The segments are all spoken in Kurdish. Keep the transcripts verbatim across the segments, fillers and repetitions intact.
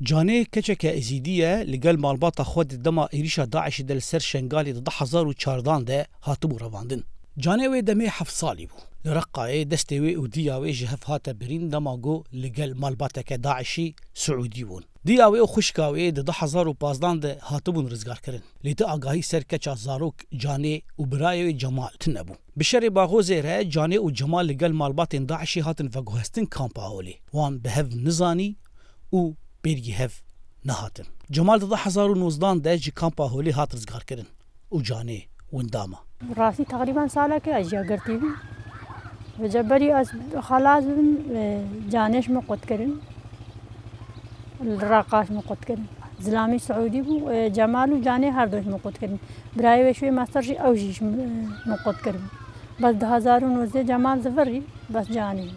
Canê keçeke Êzîdî ye, li gel malbata xwe di dema êrîşa DAIŞ'ê de li ser Şengalê di du hezar û çardan de hatibû revandin. Canê wê demê heft salî bû. Li Reqayê destê wê û diya wê ji hev hate birîn dema ku li gel malbateke DAIŞ'î Siûdî bûn. Diya wê û xwişka wê di du hezar û pazdan de hatibûn rizgarkirin. Lê ti agahî ser keça zarok Canê û birayê wê Cemal tune bû. Bi şerê Baxozê re Canê û Cemal li gel malbatên DAIŞ'ê hatin veguhestin kampa Holê. Wan bi hev nizanî û pêrgî hev nehatin. Cemal di du hezar û nozdan de ji kampa Holê hat rizgarkirin û Canê winda ma. Rastî teqrîben salekê ez jî girtî bûm. Vêca berî ez xelas bibim, e, Canê ji min qut kirin. Li Reqa ji min qut kirin. Zilamî Siûdî bû, e, Cemal û Canê her du ji min qut kirin. Birayê wê şûyê master jî ew jî ji min, e, min qut kirin. Bes du hezar û nozdeh Cemal zivirî, bes Canê.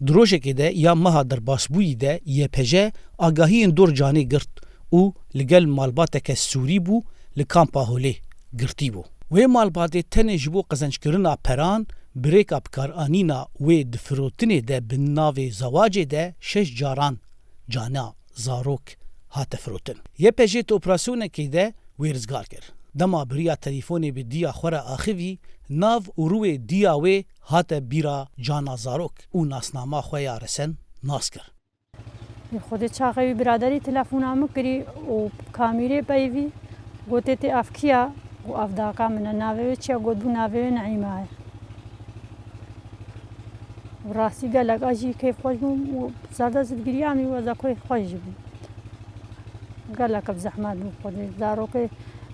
Di rojekê de ya meha derbasbûyî de Y P J agahiyên dor Canê girt û li gel malbateke Sûrî bû li kampa Holê girtî bû. Wê malbatê tenê ji bo qezenckirina peran bi rêka bikaranîna wê di firotinê de bi navê zewacê de şeş caran cana zarok hate firotin. Y P J di operasyonekê de wê rizgar kir. Dema bi riya telîfonê bi diya xwe re axivî, nav û rûyê diya wê hate bîra cana zarok û nasnama xwe ya resen nas kir. Xwedê çaxê wî biraderî telefona min kirî û kamîrê peyivî, gotê tê ev kî ya? Got ev daka min e, navê wê çi ye? Got bû navê wê Neîma ye. Û rastî gelek ez jî keyfxweş bûm û zerdest digiriyam û ez ê keyfxweş jî bûm. Gelek bi zehmet bû Xwedê. Zarokê,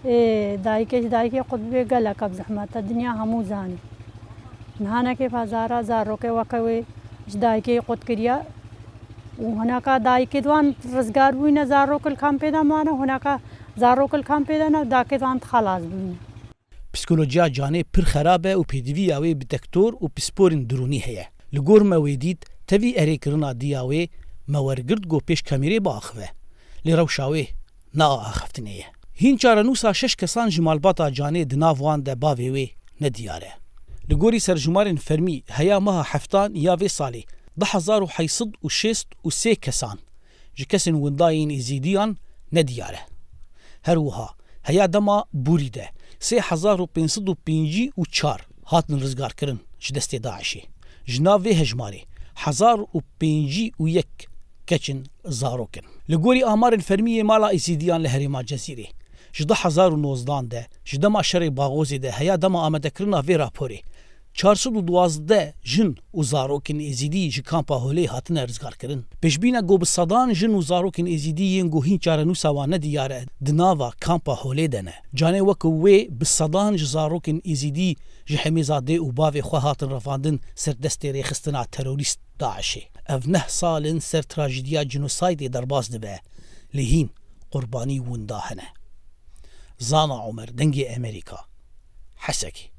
ê, dayikê ji dayikê qut bibê gelek bi zehmet e. Dinya hemû zanî. Niha nekê pazara zarokê weke wê ji dayikê qut kiriye. Û hineka dayikê di wan rizgar bûyne, zarok li kampê de mane, hineka zarok li kampê de ne, dayikê di wan xelas bûyne. Psîkolojiya Canê pir xerab e û pêdiviya wê bi dektor û pisporên dirûnî heye. Li gor me wê dît, tevî erêkirina diya wê me wergirt ku pêş kamîrê biaxive. Lê rewşa wê ne a axiftinê ye. Hîn çarenûsa şeş kesan ji malbata Canê di nav wan de bavê wê nediyar e. Li gorî serjimarên fermî, heya meha heftan ya vê salê du hezar û heyt sed û şêst û sê kesan ji kesên winda yên Êzîdiyan nediyar e. Her wiha, heya dema borî de sê hezar û pênc sed û pêncî û çar hatin rizgarkirin ji destê DAIŞ'ê. Ji nav vê hejmarê hezar û pêncî û yek keç in, zarok in. Li gorî amarên fermî yê mala Êzîdiyan li herêma Cezîrê, ji du hezar û nozdan de, ji dema şerê Baxozê de heya dema amadekirina vê raporê, çar sed û duwazdeh jin û zarokên Êzîdî ji kampa Holê hatine rizgarkirin. Pêşbîn e ku bi sedan jin û zarokên Êzîdî yên ku hîn çarenûsa wan nediyar e, di nava kampa Holê de ne. Canê weke wê bi sedan ji zarokên Êzîdî ji hemêza dê û bavê xwe hatin revandin ser destê rêxistina terorîst DAIŞ'ê. Ev neh sal in ser trajediya cînosaydê derbas dibe, lê hîn qurbanî winda hene. Zana Omer, Dengê Emerîka, Hesekê.